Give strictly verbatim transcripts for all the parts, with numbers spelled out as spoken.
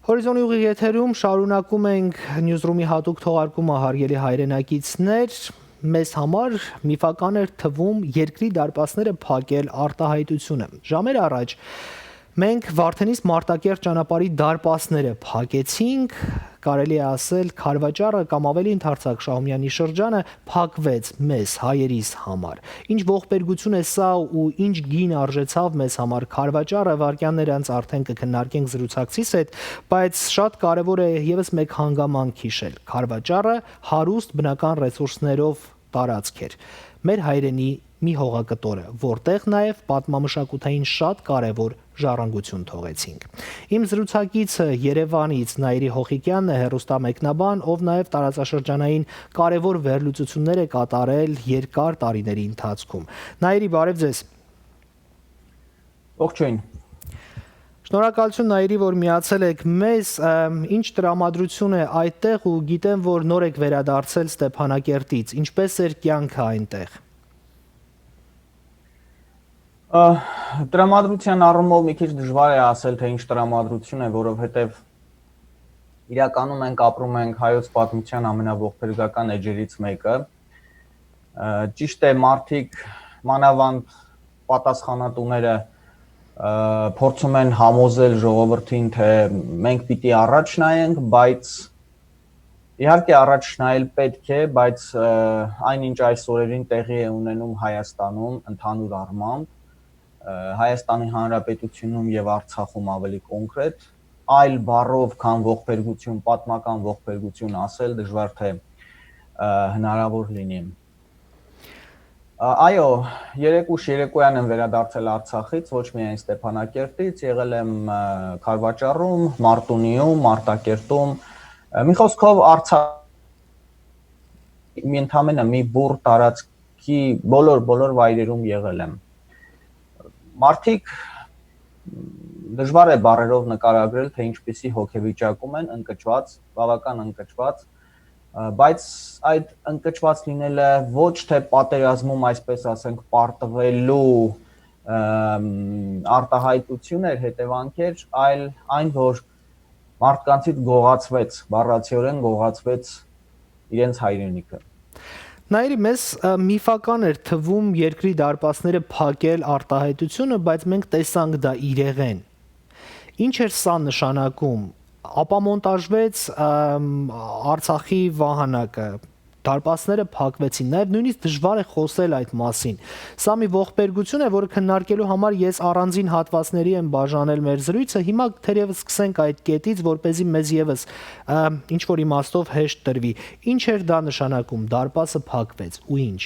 Հորիզոնի ուղիղ եթերում շարունակում ենք Նյուզրումի հատուկ թողարկումը, հարգելի հայրենակիցներ։ Մեզ համար միֆական էր թվում երկրի դարպասները փակել արտահայտությունը։ Ժամեր առաջ մենք Վարդենիս Մարտակերտ ճանապարհի դարպասները փակեցինք, կարելի է ասել, քարվաճառը կամ ավելի ընդարձակ Շահումյանի շրջանը փակվեց մեզ, հայերիս համար։ Ինչ ողբերգություն է սա ու ինչ գին արժեցաւ մեզ համար քարվաճառը, վայրկյաններ անց արդեն կքննարկենք զրուցակցիս հետ, բայց շատ կարեւոր է եւս մեկ հանգամանք յիշել. քարվաճառը հարուստ բնական ռեսուրսներով տարածք էր, մեր հայրենի մի հողակտորը, որտեղ նաեւ պատմամշակութային շատ կարեւոր ժառանգություն թողեցինք։ Իմ զրուցակիցը Երեւանից Նայիրի Հոխիկյանն է, հեռուստամեկնաբան, ով նաեւ տարածաշրջանային կարեւոր վերլուծություններ է կատարել երկար տարիների ընթացքում։ Նայիրի, բարեւ ձեզ։ Ողջույն։ Շնորհակալություն, Նայիրի, որ միացել եք մեզ։ Ըմ, ինչ տրամադրություն է այդտեղ, ու գիտեմ, որ նոր եք վերադարձել Ստեփանակերտից։ Ինչպե՞ս էր կյանքը այնտեղ։ Ա, տրամադրության առումով մի քիչ դժվար է ասել, թե ինչ տրամադրություն է, որովհետև իրականում մենք ապրում ենք հայոց պատմության ամենաողբերգական էջերից մեկը։ Ա, ճիշտ է, մարդիկ, մանավանդ պատասխանատուները, ա, փորձում են համոզել ժողովրդին, թե մենք պիտի առաջ նայենք, բայց իհարկե առաջ նայել պետք է, բայց, ա, այն, ինչ այս օրերին տեղի է ունենում Հայաստանում, ընդհանուր առմամբ, ա, Հայաստանի Հանրապետությունում և Արցախում ավելի կոնկրետ, այլ բառով, քան ողբերգություն, պատմական ողբերգություն ասել դժվար թե, ա, հնարավոր լինի։ Ա, այո, երեկ ուշ երեկոյան եմ վերադարձել Արցախից, ոչ միայն Ստեփանակերտից, եղել եմ, ա, Քարվաճառում, Մարտունիում, Մարտակերտում, ա, մի խոսքով Արցախ-, մի ընդամենը մի բուռ տարածքի բոլոր, բոլոր վայրերում եղել եմ։ Մարդիկ, դժվար է բառերով նկարագրել, թե ինչպիսի հոգեվիճակում են, ընկճված, բավական ընկճված, ա, բայց այդ ընկճված լինելը ոչ թե պատերազմում, այսպես ասենք, պարտվելու, ըմ, արտահայտություն էր, հետևանք էր, այլ այն, որ մարդկանցից գողացվեց, բառացիորեն գողացվեց իրենց հայրենիքը։ Նայիրի, մեզ, ա, միֆական էր թվում երկրի դարպասները փակել արտահայտությունը, բայց մենք տեսանք դա իրեղեն։ Ինչ էր սա նշանակում։ Ապամոնտաժվեց, ըմ, Արցախի վահանակը, դարպասները փակվեցին, նաև նույնիսկ դժվար է խոսել այդ մասին։ Սա մի ողբերգություն է, որը քննարկելու համար ես առանձին հատվածների եմ բաժանել մեր զրույցը։ Հիմա թերևս սկսենք այդ կետից, որպեսզի մեզ եւս, ըմ, ինչ որ իմաստով հեշտ տրվի։ Ինչ էր դա նշանակում, դարպասը փակվեց ու ինչ։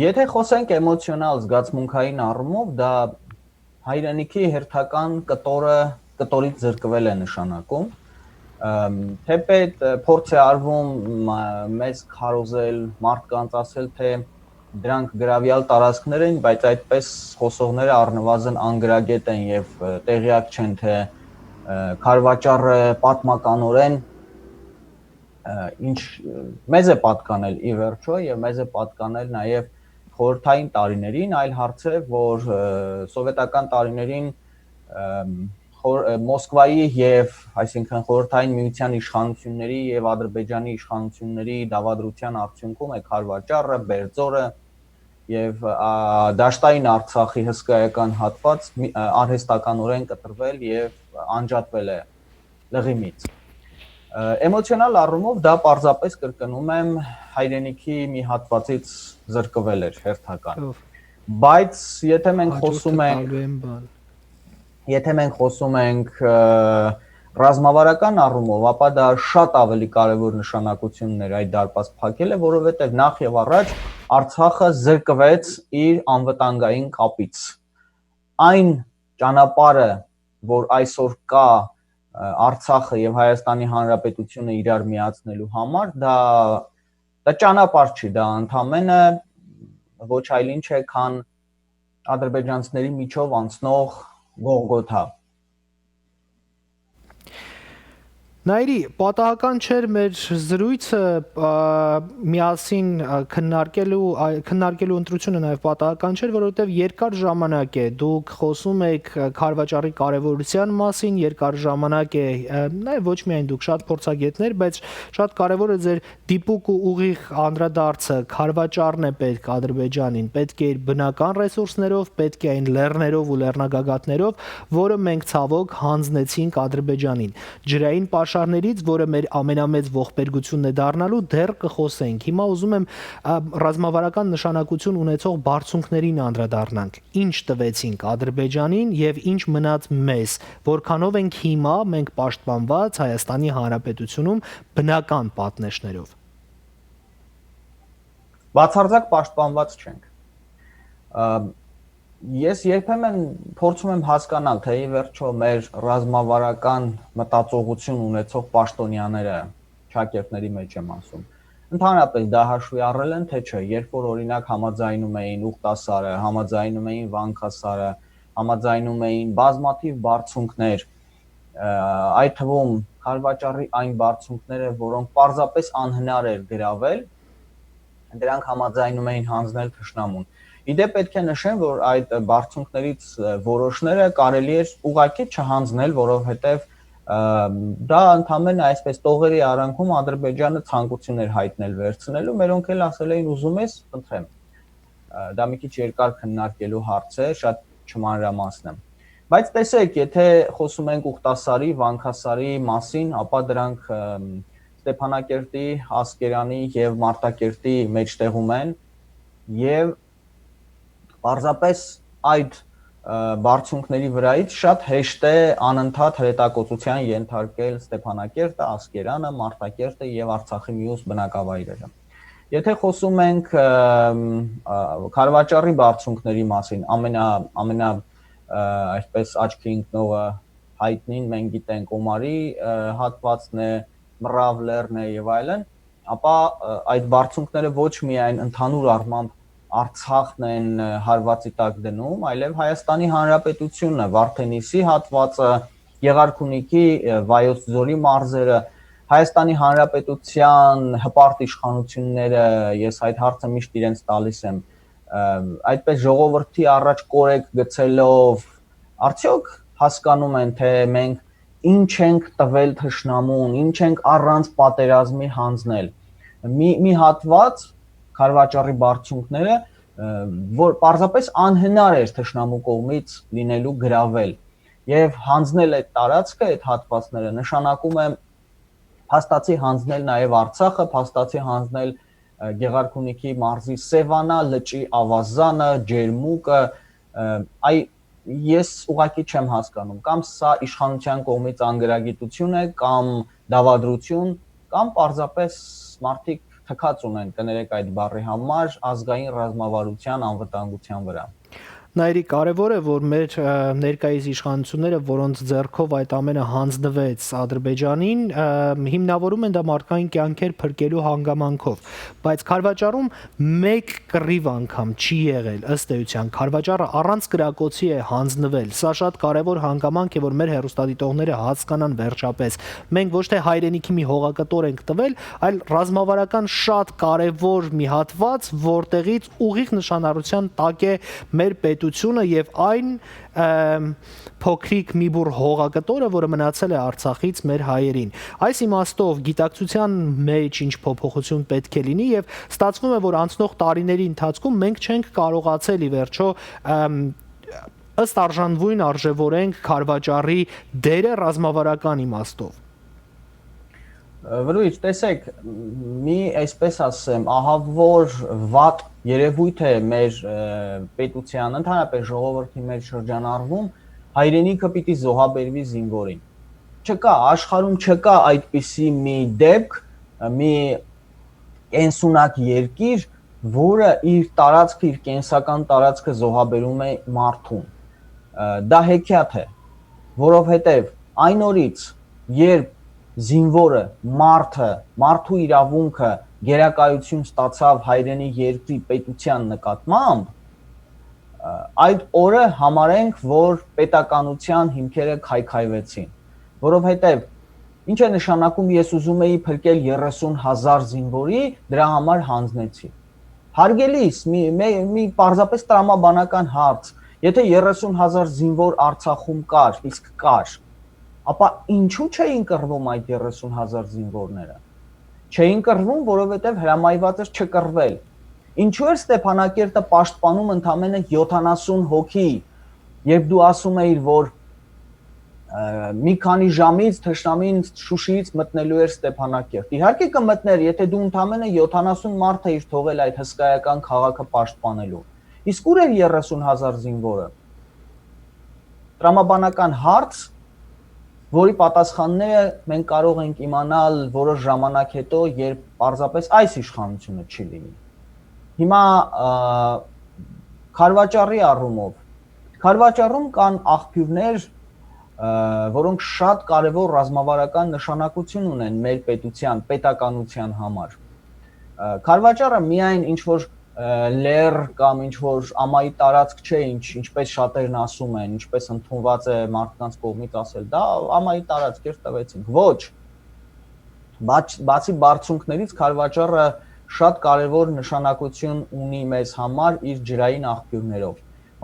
Եթե խոսենք էմոցիոնալ, զգացմունքային առումով, դա հայրենիքի հերթական կտորը, կտորից զրկվել է նշանակում։ Ըմ, թեպետ, ը, փորձ է արվում, մ-, մեզ քարոզել, մարդկանց ասել, թե դրանք գրավյալ տարածքներ են, բայց այդպես խոսողները առնվազն անգրագետ են և, ը, տեղյակ չեն, թե, ը, քարվաճառը պատմականորեն, ը, ինչ, ը, մեզ է պատկանել ի վերջո և մեզ է պատկանել նաև խորհրդային տարիներին, այլ հարց է, որ, ը, սովետական տարիներին, ըմ, խոր-, ը, Մոսկվայի և, այսինքն, Խորհրդային Միության իշխանությունների և Ադրբեջանի իշխանությունների դավադրության արդյունքում է քարվաճառը, Բերձորը և, ա, դաշտային Արցախի հսկայական հատված մի-, ա, արհեստականորեն կտրվել և անջատվել է լղիմից։ Ը, էմոցիոնալ առումով դա պարզապես, կրկնում եմ, հայրենիքի մի հատվածից զրկվել էր հերթական։ Ով։ Բայց եթե մենք Հաջորդը խոսում ենք տալու եմ բան։ Եթե մենք խոսում ենք, ը, ռազմավարական առումով, ապա դա շատ ավելի կարևոր նշանակությունն էր այդ դարպաս փակելը, որովհետև նախ և առաջ Արցախը զրկվեց իր անվտանգային կապից։ Այն ճանապարհը, որ այսօր կա, ը, Արցախը և Հայաստանի Հանրապետությունը իրար միացնելու համար, դա, դա ճանապարհ չի, դա ընդամենը ոչ այլ ինչ է, քան ադրբեջանցիների միջով անցնող Գողգոթա։ Նայիրի, պատահական չէր մեր զրույցը, ա, միասին, ա, քննարկելու, ա, քննարկելու ընտրությունը նաև պատահական չէր, որովհետև երկար ժամանակ է դուք խոսում եք, ա, քարվաճառի կարևորության մասին, երկար ժամանակ է, ա, նաև ոչ միայն դուք, շատ փորձագետներ, բայց շատ կարևոր է ձեր դիպուկ ու ուղիղ անդրադարձը. քարվաճառն է պետք Ադրբեջանին, պետք է իր բնական ռեսուրսներով, պետք է այն լեռներով ու լեռնագագաթներով, որը մենք ցավոք հանձնեցինք Ադրբեջանին, ջրային պաշարներից, որը մեր ամենամեծ ողբերգությունն է դառնալու, դեռ կխոսենք։ Հիմա ուզում եմ, ա, ռազմավարական նշանակություն ունեցող բարձունքներին անդրադառնանք։ Ինչ տվեցինք Ադրբեջանին և ինչ մնաց մեզ, որքանով ենք հիմա մենք պաշտպանված Հայաստանի Հանրապետությունում բնական պատնեշներով։ Բացարձակ պաշտպանված չենք։ Ա, ես երբեմն փորձում եմ հասկանալ, թե ի վերջո մեր ռազմավարական մտածողություն ունեցող պաշտոնյաները, ճակերտների մեջ եմ ասում, ընդհանրապես դա հաշվի առել են, թե չէ, երբ որ, օրինակ, համաձայնում էին Ուխտասարը, համաձայնում էին Վանքասարը, համաձայնում էին բազմաթիվ բարձունքներ, ա, այդ թվում քարվաճառի այն բարձունքները, որոնք պարզապես անհնար էր գրավել, դրանք համաձայնում էին հանձնել թշնամուն։ Ի դեպ, պետք է նշեմ, որ այդ բարձունքներից, ը, որոշները կարելի էր ուղղակի չհանձնել, որովհետև, ը, դա ընդամենը այսպես տողերի արանքում Ադրբեջանը ցանկություն էր հայտնել վերցնելու, մերոնք էլ ասել էին՝ «Ուզում ես, խնդրեմ»։ Ը, դա մի քիչ երկար քննարկելու հարց է, շատ չմանրամասն եմ։ Բայց տեսեք, եթե խոսում ենք Ուխտասարի, Վանքասարի մասին, ապա դրանք, ըմ, Ստեփանակերտի, Ասկերանի և Մարտակերտի մեջտեղում են, և պարզապես այդ, ը, բարձունքների վրայից շատ հեշտ է անընդհատ հրետակոծության ենթարկել Ստեփանակերտը, Ասկերանը, Մարտակերտը և Արցախի մյուս բնակավայրերը։ Եթե խոսում ենք, ըմ, ա, քարվաճառի բարձունքների մասին, ամենա-, ամենա-, ը, այսպես աչքի ընկնողը հայտնին, մենք գիտենք, Օմարի, ը, հատվածն է, Մռաւ լեռն է և այլն, ապա, ը, այդ բարձունքները ոչ միայն ընդհանուր առմամբ Արցախն են, ը, հարվածի տակ դնում, այլև Հայաստանի Հանրապետությունը, Վարդենիսի հատվածը, Գեղարքունիքի, ը, Վայոց ձորի մարզերը, Հայաստանի Հանրապետության հպարտ իշխանությունները, ես այդ հարցը միշտ իրենց տալիս եմ, ը, այդպես ժողովրդի առաջ կորեկ գցելով, արդյոք հասկանում են, թե մենք ինչ ենք տվել թշնամուն, ինչ ենք առանց պատերազմի հանձնել։ Մի, մի հատված քարվաճառի բարձունքները, ը, որ պարզապես անհնար էր թշնամու կողմից լինելու գրավել, և հանձնել այդ տարածքը, այդ հատվածները, նշանակում է փաստացի հանձնել նաև Արցախը, փաստացի հանձնել, ը, Գեղարքունիքի մարզի Սևանա լճի ավազանը, ջերմուկը, ը, այ ես ուղղակի չեմ հասկանում, կամ սա իշխանության կողմից անգրագիտություն է, կամ դավադրություն, կամ պարզապես մարդիկ թքած ունեն, կներեք այդ բառի համար, ազգային ռազմավարության անվտանգության վրա։ Նայիրի, կարևոր է, որ մեր, ը, ներկայիս իշխանությունները, որոնց ձեռքով այդ ամենը հանձնվեց Ադրբեջանին, ը, հիմնավորում են դա մարդկային կյանքեր փրկելու հանգամանքով, բայց քարվաճառում մեկ կռիվ անգամ չի եղել, ըստ էության, քարվաճառը առանց կրակոցի է հանձնվել։ Սա շատ կարևոր հանգամանք է, որ մեր հեռուստադիտողները հասկանան վերջապես։ Մենք ոչ թե հայրենիքի մի հողակտոր ենք տվել, այլ ռազմավարական շատ կարևոր մի հատված, որտեղից ուղիղ նշանառության տակ է մեր պետությունը և այն, ըմ, փոքրիկ մի բուռ հողակտորը, որը մնացել է Արցախից մեր հայերին։ Այս իմաստով գիտակցության մեջ ինչ փոփոխություն պետք է լինի, և ստացվում է, որ անցնող տարիների ընթացքում մենք չենք կարողացել ի վերջո, ըմ, ըստ արժանվույն արժեվորենք քարվաճառի դերը ռազմավարական իմաստով։ Վրույց, տեսեք, մի, այսպես ասեմ, ահավոր վատ երևույթ է մեր, ը, պետության, ընդհանրապես ժողովրդի մեջ շրջանառվում, հայրենիքը պիտի զոհաբերվի զինվորին։ Չկա, աշխարհում չկա այդպիսի մի դեպք, մի կենսունակ երկիր, որը իր տարածքը, իր կենսական տարածքը զոհաբերում է մարդուն։ Ը, դա հեքիաթ է, որովհետև այն օրից, երբ զինվորը, մարդը, մարդու իրավունքը գերակայություն ստացավ հայրենի երկրի պետության նկատմամբ, ը, այդ օրը համարենք, որ պետականության հիմքերը քայքայվեցին, որովհետև Ինչ է նշանակում, ես ուզում էի փրկել երեսուն հազար զինվորի, դրա համար հանձնեցի։ Հարգելիս, մի, մի, մի պարզապես տրամաբանական հարց, եթե երեսուն հազար զինվոր Արցախում կար, իսկ կար, ապա ինչու չէին կռվում այդ երեսուն հազար զինվորները։ Չէին կռվում, որովհետև հրամայված էր չկռվել։ Ինչու էր Ստեփանակերտը պաշտպանում ընդամենը յոթանասուն հոգի, երբ դու ասում էիր, որ ը, մի քանի ժամից թշնամին Շուշիից մտնելու էր Ստեփանակերտ։ Իհարկե կը մտներ, եթե դու ընդամենը յոթանասուն մարդ էիր թողել այդ հսկայական քաղաքը պաշտպանելու։ Իսկ ո՞ւր էր երեսուն հազար զինվորը։ Տրամաբանական հարց, որի պատասխանները մենք կարող ենք իմանալ որոշ ժամանակ հետո, երբ պարզապես այս իշխանությունը չի լինի։ Հիմա, ը, քարվաճառի առումով, քարվաճառում կան աղբիւրներ, ը, որոնք շատ կարեւոր ռազմավարական նշանակություն ունեն մեր պետության, պետականության համար։ Ը, քարվաճառը միայն ինչ որ, ը, լեռ կամ ինչ որ ամայի տարածք չէ, ինչ, ինչպես շատերն ասում են, ինչպես ընդունված է մարդկանց կողմից ասել, դա ամայի տարածք էր, տվեցինք։ Ոչ, բաց-, բացի բարձունքներից քարվաճառը շատ կարեւոր նշանակություն ունի մեզ համար իր ջրային աղբիւրներով։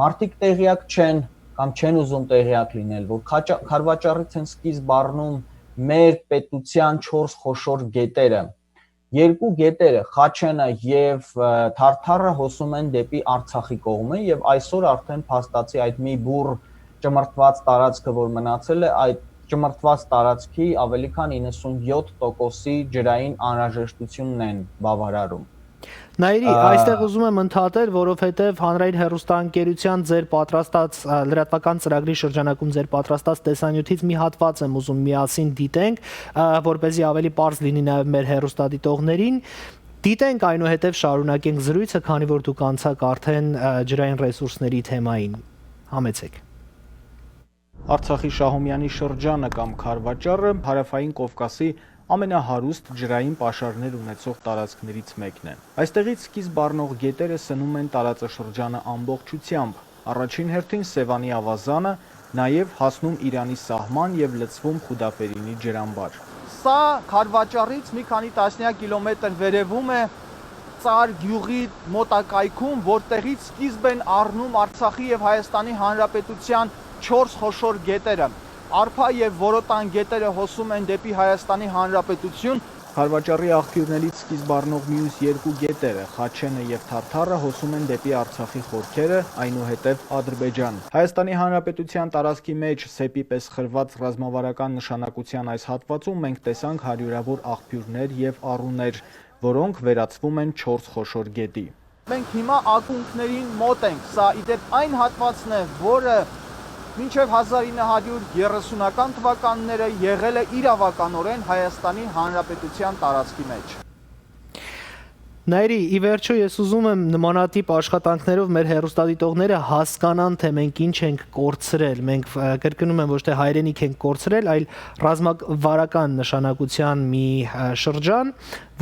Մարդիկ տեղյակ չեն կամ չեն ուզում տեղյակ լինել, որ քաճա-, քարվաճառից են սկիզբ առնում մեր պետության չորս խոշոր գետերը։ Երկու գետերը, Խաչենը եւ, ը, Թարթարը հոսում են դեպի Արցախի կողմը եւ այսօր արդեն փաստացի այդ մի բուռ ճմրթված տարածքը, որ մնացել է, այդ ճմրթված տարածքի ավելի քան իննսունյոթ տոկոսի ջրային անհրաժեշտությունն են բավարարում։ Նայիրի, ա, այստեղ ուզում եմ ընդհատել, որովհետև հանրային հեռուստաընկերության ձեր պատրաստած, ա, լրատվական ծրագրի շրջանակում ձեր պատրաստած տեսանյութից մի հատված եմ ուզում միասին դիտենք, ա, որպեսզի ավելի պարզ լինի նաև մեր հեռուստադիտողներին։ Դիտենք, այնուհետև շարունակենք զրույցը, քանի որ դուք անցաք արդեն, ա, ջրային ռեսուրսների թեմային։ Համեցեք։ Արցախի Շահումյանի շրջանը կամ Քարվաճառը Հարավային Կովկասի ամենահարուստ ջրային պաշարներ ունեցող տարածքներից մեկն է։ Այստեղից սկիզբ առնող գետերը սնում են տարածաշրջանը ամբողջությամբ, առաջին հերթին Սեւանի աւազանը, նաեւ հասնում Իրանի սահման եւ լցվում Խուդաֆերինի ջրամբար։ Սա Քարվաճառից մի քանի տասնյակ կիլոմետր վերեւում է, Ծար գիւղի մոտակայքում, որտեղից սկիզբ են առնում Արցախի եւ Հայաստանի Հանրապետության չորս խոշոր գետերը։ Արփա եւ Որոտան գետերը հոսում են դեպի Հայաստանի Հանրապետություն։ Քարվաճառի աղբիւրներից սկիզբ առնող միւս երկու գետերը՝ Խաչենը եւ Թարթարը, հոսում են դեպի Արցախի խորքերը, այնուհետեւ Ադրբեջան։ Հայաստանի Հանրապետության տարածքի մեջ սեպի պես խրված ռազմավարական նշանակության այս հատվածում մենք տեսանք հարիւրաւոր աղբիւրներ եւ առուներ, որոնք վերածվում են չորս խոշոր գետի։ Մենք հիմա ակունքներին մոտ ենք։ Սա, ի դեպ, այն հատվածն է, որը մինչեւ հազար ինը հարիւր երեսունական թվականները եղել է իրավականօրէն Հայաստանի Հանրապետության տարածքի մեջ։ Նայիրի, ի վերջոյ ես ուզում եմ նմանատիպ աշխատանքներով մեր հեռուստադիտողները հասկանան, թե մենք ինչ ենք կորցրել։ Մենք, ը, կրկնում եմ, ոչ թե հայրենիք ենք կորցրել, այլ ռազմավարական նշանակության մի, ը, շրջան,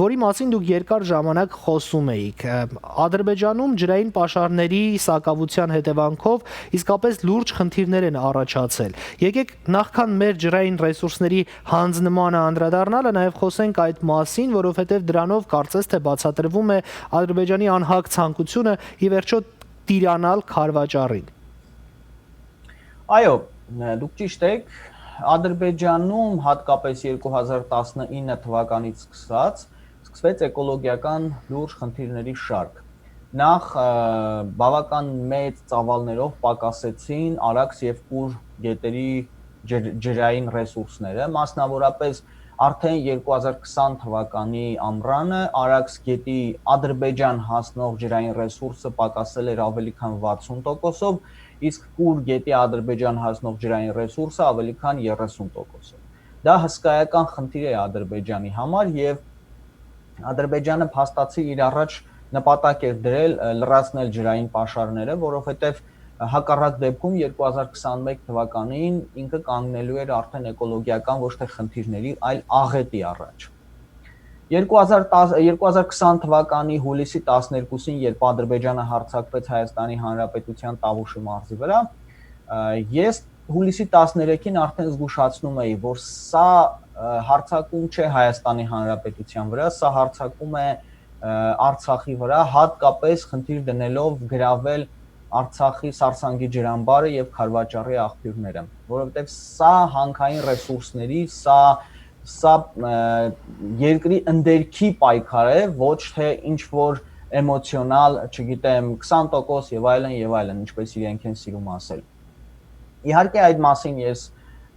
որի մասին դուք երկար ժամանակ խոսում էիք։ Ը, Ադրբեջանում ջրային պաշարների սակավության հետևանքով իսկապես լուրջ խնդիրներ են առաջացել։ Եկեք նախքան մեր ջրային ռեսուրսների հանձնմանը անդրադառնալը նաև խոսենք այդ մասին, որովհետև դրանով կարծես թե բացատրվում է Ադրբեջանի անհագ ցանկությունը ի վերջո տիրանալ Քարվաճառին։ Այո, դուք ճիշտ եք, Ադրբեջանում հատկապես երկու հազար տասնինը թվականից սկսած սկսվեց էկոլոգիական լուրջ խնդիրների շարք։ Նախ, ը, բավական մեծ ծավալներով պակասեցին Արաքս եւ Կուր գետերի ջր-, ջրային ռեսուրսները, մասնավորապես արդեն երկու հազար քսան թվականի ամռանը Արաքս գետի Ադրբեջան հասնող ջրային ռեսուրսը պակասել էր ավելի քան վաթսուն տոկոսով, իսկ Կուր գետի Ադրբեջան հասնող ջրային ռեսուրսը ավելի քան երեսուն տոկոսով։ Դա հսկայական խնդիր է Ադրբեջանի համար եւ Ադրբեջանը փաստացի իր առաջ նպատակ էր դրել, ը, լրացնել ջրային պաշարները, որովհետեւ, ը, հակառակ դեպքում երկու հազար քսանմեկ թվականին ինքը կանգնելու էր արդեն էկոլոգիական ոչ թե խնդիրների, այլ աղետի առաջ։ Երկու հազար տասը, երկու հազար քսան թվականի հուլիսի տասներկուսին, երբ Ադրբեջանը հարձակվեց Հայաստանի Հանրապետության Տավուշի մարզի վրա, ը, ես հուլիսի տասներեքին արդեն զգուշացնում էի, որ սա, հարձակում չէ Հայաստանի Հանրապետության վրա, սա հարձակում է, ը, Արցախի վրա, հատկապես խնդիր դնելով գրավել Արցախի Սարսանգի ջրամբարը եւ Քարվաճառի աղբիւրները, որովհետեւ սա հանքային ռեսուրսների, սա, սա, ը, երկրի ընդերքի պայքար է, ոչ թե ինչ որ էմոցիոնալ, չգիտեմ, քսան տոկոս եւ այլն, եւ այլն, ինչպես իրենք են սիրում ասել։ Իհարկե, այդ մասին ես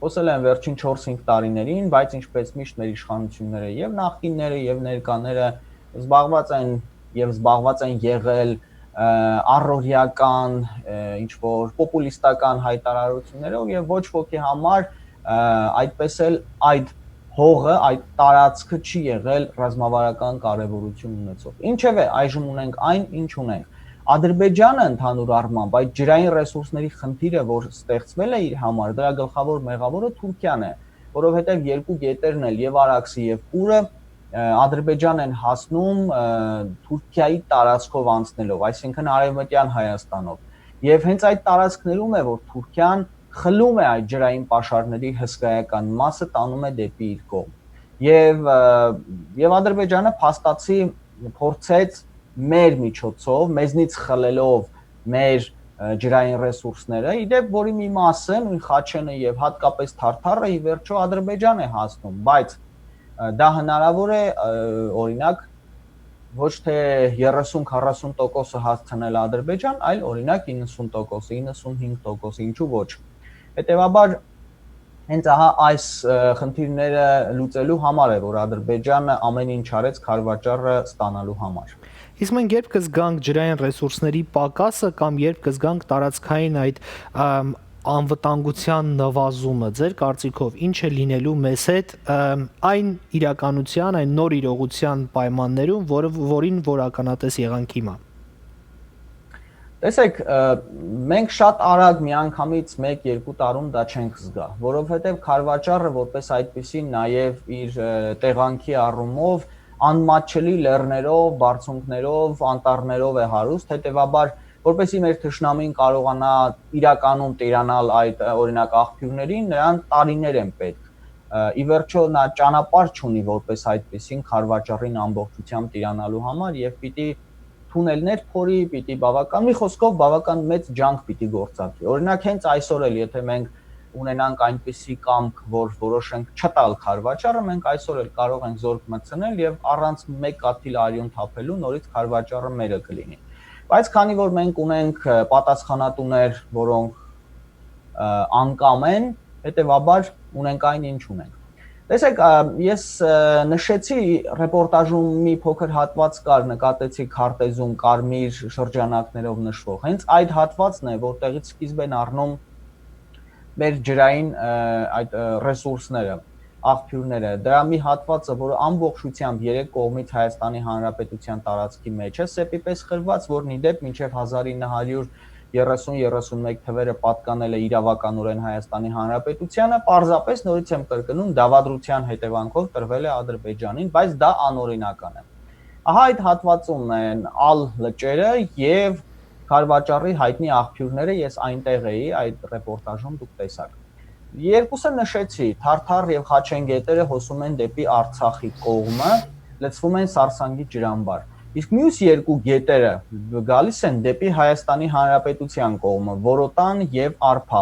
խոսել եմ վերջին չորս-հինգ տարիներին, բայց ինչպես միշտ մեր իշխանությունները, եւ նախկինները, եւ ներկաները զբաղված են, եւ զբաղված են եղել, ը, առօրեական, ը, ինչ որ պոպուլիստական հայտարարություններով, եւ ոչ ոքի համար, ը, այդպես էլ այդ հողը, այդ տարածքը չի եղել ռազմավարական կարեւորություն ունեցող։ Ինչեւէ, այժմ ունենք այն, ինչ ունենք։ Ադրբեջանը, ընդհանուր առմամբ, այդ ջրային ռեսուրսների խնդիրը, որ ստեղծվել է իր համար, դրա գլխաւոր մեղաւորը Թուրքիան է, որովհետեւ երկու գետերն էլ, եւ Արաքսը, եւ Կուրը, ը, Ադրբեջան են հասնում, ը, Թուրքիայի տարածքով անցնելով, այսինքն արեւմտեան Հայաստանով։ Եւ հենց այդ տարածքներում է, որ Թուրքիան խլում է այդ ջրային պաշարների հսկայական մասը, տանում է դեպի իր կողմ։ Եւ, ը, եւ Ադրբեջանը փաստացի փորձեց մեր միջոցով, մեզնից խլելով մեր, ը, ջրային ռեսուրսները, ի դեպ, որի մի մասը, նոյն Խաչենը եւ հատկապես Թարթարը, ի վերջոյ Ադրբեջան է հասնում, բայց, ը, դա հնարաւոր է, ը, օրինակ, ոչ թե երեսուն քառասուն տոկոսը հասցնել Ադրբեջան, այլ, օրինակ, իննսուն տոկոսը, իննսունհինգ տոկոսը, ինչու ոչ։ Հետեւաբար, հենց ահա այս, ը, խնդիրները լուծելու համար է, որ Ադրբեջանը ամեն ինչ արեց Քարվաճառը ստանալու համար։ Իսկ մենք երբ կզգանք ջրային ռեսուրսների պակասը կամ երբ կզգանք տարածքային այդ, ըմ, անվտանգության նվազումը, ձեր կարծիքով ի՞նչ է լինելու մեզ հետ, ըմ, այն իրականության, այն նոր իրողության պայմաններում, որը, որին որ ականատես եղանք հիմա։ Տեսեք, ը, մենք շատ արագ միանգամից մեկ-երկու տարում դա չենք զգայ, որովհետեւ Քարվաճառը որպես այդպիսին նաեւ իր, ը, տեղանքի առումով անմատչելի լեռներով, բարձունքներով, անտառներով է հարուստ, հետեւաբար, որպեսզի մեր թշնամին կարողանայ իրականում տիրանալ այդ, ը, օրինակ, աղբիւրներին, նրան տարիներ են պետք։ Ը, ի վերջոյ, նա ճանապարհ չունի որպես այդպիսին Քարվաճառին ամբողջությամբ տիրանալու համար եւ պիտի թունելներ փորի, պիտի բաւական, մի խօսքով, բաւական մեծ ջանք պիտի գործադրի։ Օրինակ, հենց այսօր էլ, եթե մենք ունենանք այնպիսի կամք, որ որոշենք չտալ Քարվաճառը, մենք այսօր էլ կարող ենք զորք մտցնել եւ առանց մեկ կաթիլ արիուն թափելու նորից Քարվաճառը մերը կլինի։ Բայց քանի որ մենք ունենք, ը, պատասխանատուներ, որոնք, ը, անկամ են, հետեւաբար ունենք այն, ինչ ունենք։ Տեսեք, ա, ես, ը, նշեցի ռեպորտաժում մի փոքր հատված կար, նկատեցի քարտեզում կարմիր շրջանակներով նշվող։ Հենց այդ հատվածն է, որտեղից սկիզբ են առնում մեր ջրային, ը, այդ, ը, ռեսուրսները, աղբիւրները։ Դրա մի հատվածը, որը ամբողջությամբ երեք կողմից Հայաստանի Հանրապետության տարածքի մեջ է, սեպի պես խրված, որն ի դեպ մինչեւ հազար ինը հարյուր երեսուն երեսուն մեկ թվերը պատկանել է իրավականորեն Հայաստանի Հանրապետությանը, պարզապես, նորից եմ կրկնում, դավադրության հետեւանքով տրվել է Ադրբեջանին, բայց դա անօրինական է։ Ահա այդ հատվածում են ալ լճերը եւ Քարվաճառի հայտնի աղբիւրները, ես այնտեղ էի այդ ռեպորտաժում, դուք տեսաք։ Երկուսը նշեցի, Թարթար եւ Խաչեն գետերը հոսում են դեպի Արցախի կողմը, լցվում են Սարսանգի ջրամբար։ Իսկ մյուս երկու գետերը գալիս են դեպի Հայաստանի Հանրապետության կողմը, Որոտան եւ Արփա։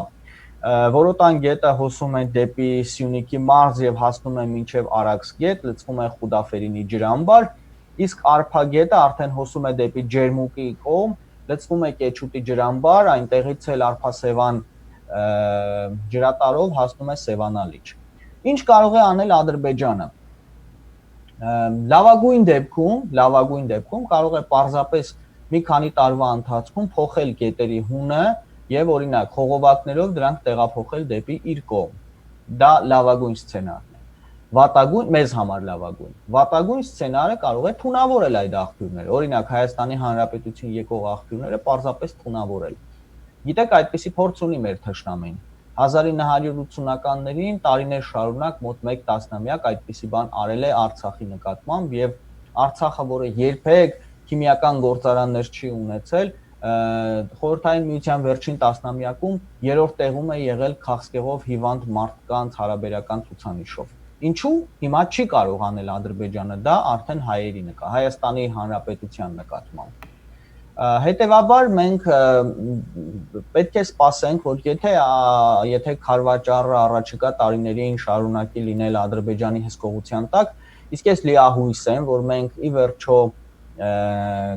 Ը, Որոտան գետը հոսում է դեպի Սյունիքի մարզ եւ հասնում է մինչեւ Արաքս գետ, լցվում է Խուդաֆերինի ջրամբար, իսկ Արփա գետը արդեն հոսում է դեպի Ջերմուկի կողմ, լցվում է Կեչուտի ջրամբար, այնտեղից էլ Արփա-Սեւան, ը, ջրատարով հասնում է Սեւանալիճ։ Ինչ կարող է անել Ադրբեջանը։ Ը, լավագույն դեպքում, լավագույն դեպքում կարող է պարզապես մի քանի տարվա ընթացքում փոխել գետերի հունը եւ, օրինակ, խողովակներով դրանք տեղափոխել դեպի իր կողմ։ Դա լավագույն սցենարն է։ Վատագույն, մեզ համար լավագույն։ Վատագույն սցենարը կարող է թունավորել այդ աղբիւրները։ Օրինակ, Հայաստանի Հանրապետություն եկող աղբիւրները պարզապես թունավորել։ Գիտեք, այդպիսի փորձ ունի մեր թշնամին։ Հազար ինը հարյուր ութսունականներին տարիներ շարունակ մոտ մեկ տասնամեակ այդպիսի բան արել է Արցախի նկատմամբ, եւ Արցախը, որը երբեք քիմիական գործարաններ չի ունեցել, ը, Խորհրդային Միության վերջին տասնամեակում երրորդ տեղում է եղել քաղցկեղով հիվանդ մարդկանց հարաբերական ցուցանիշով։ Ինչու՞ հիմա չի կարող անել Ադրբեջանը դա, արդեն հայերի նկա-, Հայաստանի Հանրապետության նկատմամբ։ Ա, հետեւաբար մենք, ա, պետք է սպասենք, որ եթե, ա, եթե քարվաճառը առաջիկա տարիներին շարունակի լինել Ադրբեջանի հսկողության տակ, իսկ ես լիահոյս եմ, որ մենք ի վերջո, ա,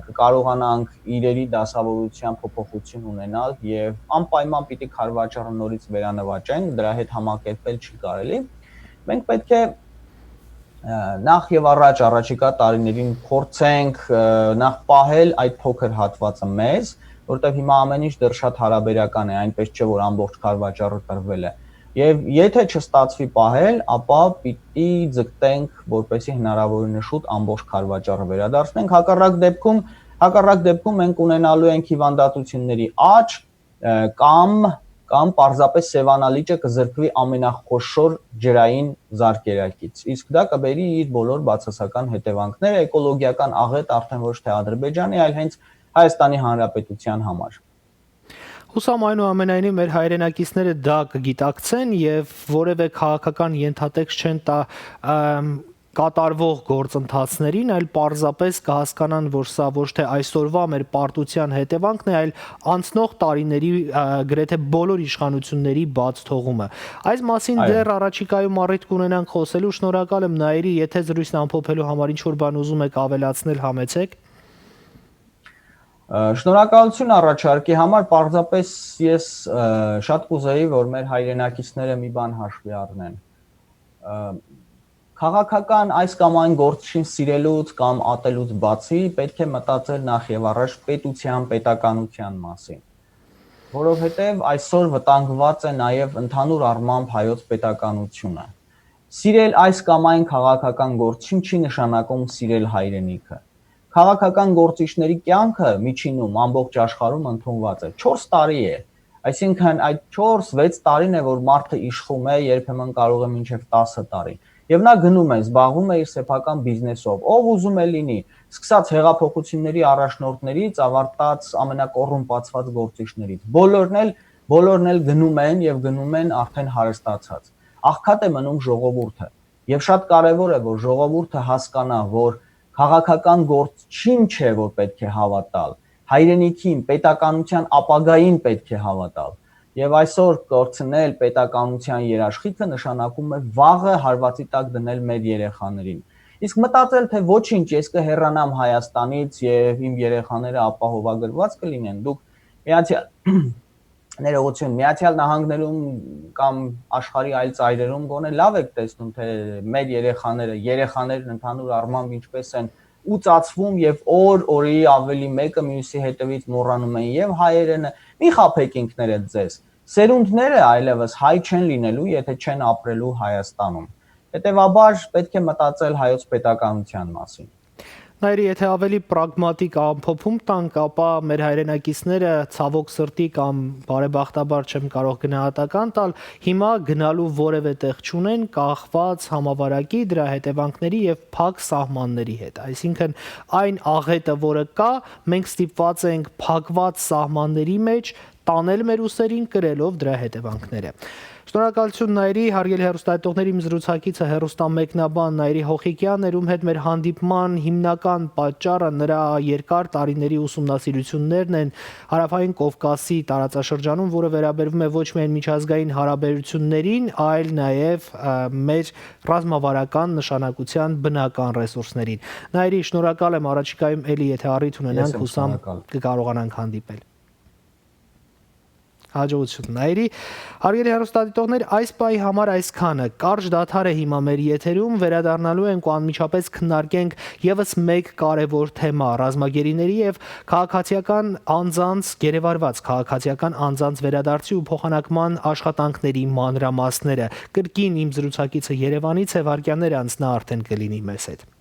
կկարողանանք իրերի դասավորության փոփոխություն ունենալ եւ անպայման պիտի քարվաճառը նորից վերանվաճենք, դրա հետ համակերպել չի կարելի։ Մենք պետք է, ա, նախ եւ առաջ առաջիկա տարիներին փորձենք, ա, նախ պահել այդ փոքր հատվածը մեզ, որտեղ հիմա ամեն ինչ դեռ շատ հարաբերական է, այնպես չէ, որ ամբողջ քարվաճառը տրվել է։ Եվ եթե չստացվի պահել, ապա պիտի ձգտենք, որպեսզի հնարավորինը շուտ ամբողջ քարվաճառը վերադարձնենք։ Հակառակ դեպքում, հակառակ դեպքում մենք ունենալու ենք հիվանդատությունների աճ, ը, կամ, կամ պարզապես Սեւանալիճը կը զրկուի ամենախոշոր ջրային զարկերակից։ Իսկ դա կբերի իր բոլոր բացասական հետեւանքները, էկոլոգիական աղետ արդեն ոչ թե Ադրբեջանի, այլ հենց Հայաստանի Հանրապետության համար։ Հուսամ, այնուամենայնիվ, մեր հայրենակիցները դա կգիտակցեն եւ որեւէ քաղաքական ենթատեքստ չեն տա, ըմ, կատարվող գործընթացներին, այլ պարզապես կհասկանան, որ սա ոչ թե այսօրվա մեր պարտության հետեւանքն է, այլ անցնող տարիների, ա, գրեթե բոլոր իշխանությունների բաց թողումը։ Այս մասին Այո։ դեռ առաջիկայում առիթ կունենանք խոսելու։ Շնորհակալ եմ, Նայիրի, եթե զրույցն ամփոփելու համար ինչ-որ բան ուզում եք ավելացնել, համեցեք։ Ա, շնորհակալություն առաջարկի համար, պարզապես ես, ա, շատ կուզեի, որ մեր հայրենակիցները մի բան հաշվի առնեն։ Ա, քաղաքական այս կամ այն գործչին սիրելուց կամ ատելուց բացի, պետք է մտածել նախ եւ առաջ պետության, պետականության մասին, որովհետեւ այսօր վտանգված է նաեւ ընդհանուր առմամբ հայոց պետականությունը։ Սիրել այս կամ այն քաղաքական գործչին չի նշանակում սիրել հայրենիքը։ Քաղաքական գործիչների կյանքը միջինում ամբողջ աշխարհում ընդունված է։ Չորս տարի է, այսինքն այդ չորս-վեց տարին է, որ մարդը իշխում է, երբեմն կարող է մինչեւ տասը տարի։ Եվ նա գնում է, զբաղվում է իր սեփական բիզնեսով, ով ուզում է լինի, սկսած հեղափոխությունների առաջնորդներից, ավարտած ամենակոռումպացված գործիչներից։ Բոլորն էլ, բոլորն էլ գնում են եւ գնում են արդեն հարստացած։ Աղքատ է մնում ժողովուրդը։ Եվ շատ կարեւոր է, որ ժողովուրդը հասկանայ, որ քաղաքական գործչին չէ, որ պետք է հաւատալ, հայրենիքին, պետականության ապագային պետք է հաւատալ։ Եվ այսօր կորցնել պետականության երաշխիքը նշանակում է վաղը հարուածի տակ դնել մեր երեխաներին։ Իսկ մտածել, թե ոչինչ, ես կհեռանամ Հայաստանից եւ իմ երեխաները ապահովագրված կլինեն, դուք միացյալ, ներողություն, Միացյալ Նահանգներում կամ աշխարհի այլ ծայրերում գոնե լավ եք տեսնում, թե մեր երեխաները, երեխաներն ընդհանուր առմամբ ինչպես են ուծացվում եւ օր օրի ավելի մեկը մյուսի հետեւից մոռանում են եւ հայերենը։ Մի խաբեք ինքներդ ձեզ։ Սերունդները այլեւս հայ չեն լինելու, եթե չեն ապրելու Հայաստանում։ Հետեւաբար պետք է մտածել հայոց պետականության մասին։ Նայրի, եթե ավելի պրագմատիկ ամփոփում տանք, ապա մեր հայրենակիցները, ցավոք սրտի կամ բարեբախտաբար, չեմ կարող գնահատական տալ, հիմա գնալու որևէ տեղ չունեն, կախված համավարակի, դրա հետևանքների եւ փակ սահմանների հետ։ Այսինքն, այն աղետը, որը կա, մենք ստիպված ենք փակված սահմանների մեջ տանել մեր ուսերին, կրելով դրա հետևանքները։ Շնորհակալություն, Նայիրի, հարգելի հեռուստադիտողներ, իմ զրուցակիցը, հեռուստամեկնաբան Նայիրի Հոխիկյանն էր, ում հետ մեր հանդիպման հիմնական պատճառը նրա երկար տարիների ուսումնասիրություններն են Հարավային Կովկասի տարածաշրջանում, որը վերաբերվում է ոչ միայն միջազգային հարաբերություններին, այլ նաև, ը, մեր ռազմավարական նշանակության բնական ռեսուրսներին։ Նայիրի, շնորհակալ եմ, առաջիկայում էլի, եթե առիթ Ես ունենանք, եմ հուսամ, շնորհակալ։ կկարողանանք հանդիպել։ Հաջողություն, Նայիրի։ Հարգելի հեռուստադիտողներ, այս պահի համար այսքանը։ Կարճ դադար է հիմա մեր եթերում, վերադառնալու ենք ու անմիջապես քննարկենք ևս մեկ կարևոր թեմա՝ ռազմագերիների եւ քաղաքացիական անձանց, գերեվարված քաղաքացիական անձանց վերադարձի ու փոխանակման աշխատանքների մանրամասները։ Կրկին իմ զրուցակիցը Երևանից է, վայրկյաններ անց նա արդեն կլինի մեզ հետ։